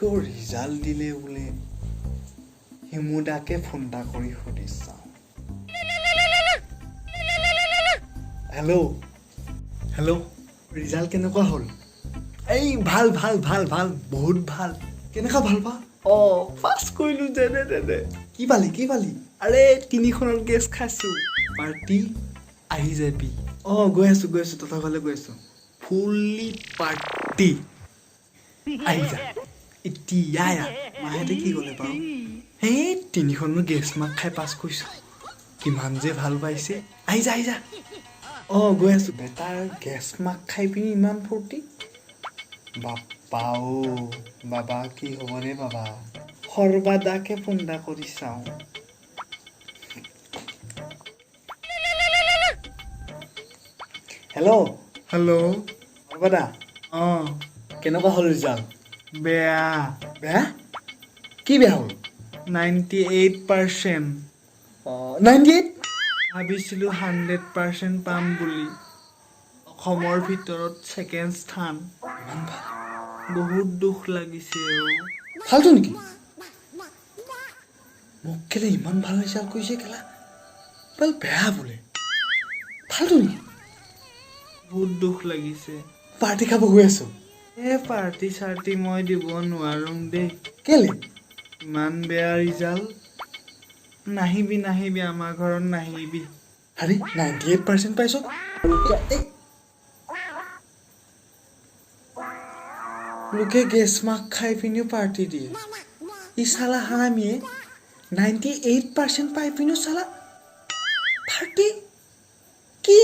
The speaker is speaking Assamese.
মেট্ৰিকৰ ৰিজাল্ট দিলে বোলে। হিমুদাকে ফোন এটা কৰি সুধি চাওঁ। হেল্ল' হেল্ল', ৰিজাল্ট কেনেকুৱা হ'ল? এই ভাল ভাল ভাল ভাল, বহুত ভাল। কেনেকুৱা ভাল পা? অঁ, পাছ কৰিলোঁ যেনে তেনে। কি পালি কি পালি? আৰে তিনিখনত গেছ খাইছোঁ। পাৰ্টি আহি যাবি। অঁ, গৈ আছোঁ গৈ আছোঁ, তহঁতৰ ঘৰলৈ গৈ আছোঁ। ফুল্লি পাৰ্টি, আহি যা এতিয়াই আহ। মাহঁতে কি ক'লে বাৰু? সেই তিনিখনো গেছ মাক খাই পাছ কৰিছোঁ, কিমান যে ভাল পাইছে। আহি যা আহি যা। অঁ, গৈ আছোঁ। বেটাৰ গেছ মাক খাই পিনি ইমান ফূৰ্তি, বাপ্পা অ' বাবা, কি হ'ব ৰে বাবা। সৰ্বাদাকে ফোন এটা কৰি চাওঁ। Hello' hello'. সৰ্বাদা। অঁ। কেনেকুৱা হ'ল ৰিজাল্ট? বেয়া। বেয়া? কি বেয়া হ'ল? 98%। অঁ, 98? ভাবিছিলোঁ 100% পাম বুলি। অসমৰ ভিতৰত ছেকেণ্ড স্থান। ইমান ভাল? বহুত দুখ লাগিছে অ'। ফাল্টু নেকি? মোক কেলে ইমান ভাল ৰিজাল্ট কৰিছে কেলা, ভাল বেয়া বোলে, ফাল্টু নেকি? বহুত দুখ লাগিছে। পাৰ্টি খাব গৈ আছোঁ। এই পাৰ্টি চাৰ্টি মই দিব নোৱাৰোঁ দেই। কেলে? ইমান বেয়া ৰিজাল্ট। নাহিবি নাহিবি, আমাৰ ঘৰত নাহিবি। আৰে 98% পাইছ। এই, লোকে গেছ মাক খাই পিনিও পাৰ্টি দিয়ে, ই চালা হাৰামিয়ে 98% পাই পিনিও চালা পাৰ্টি কি?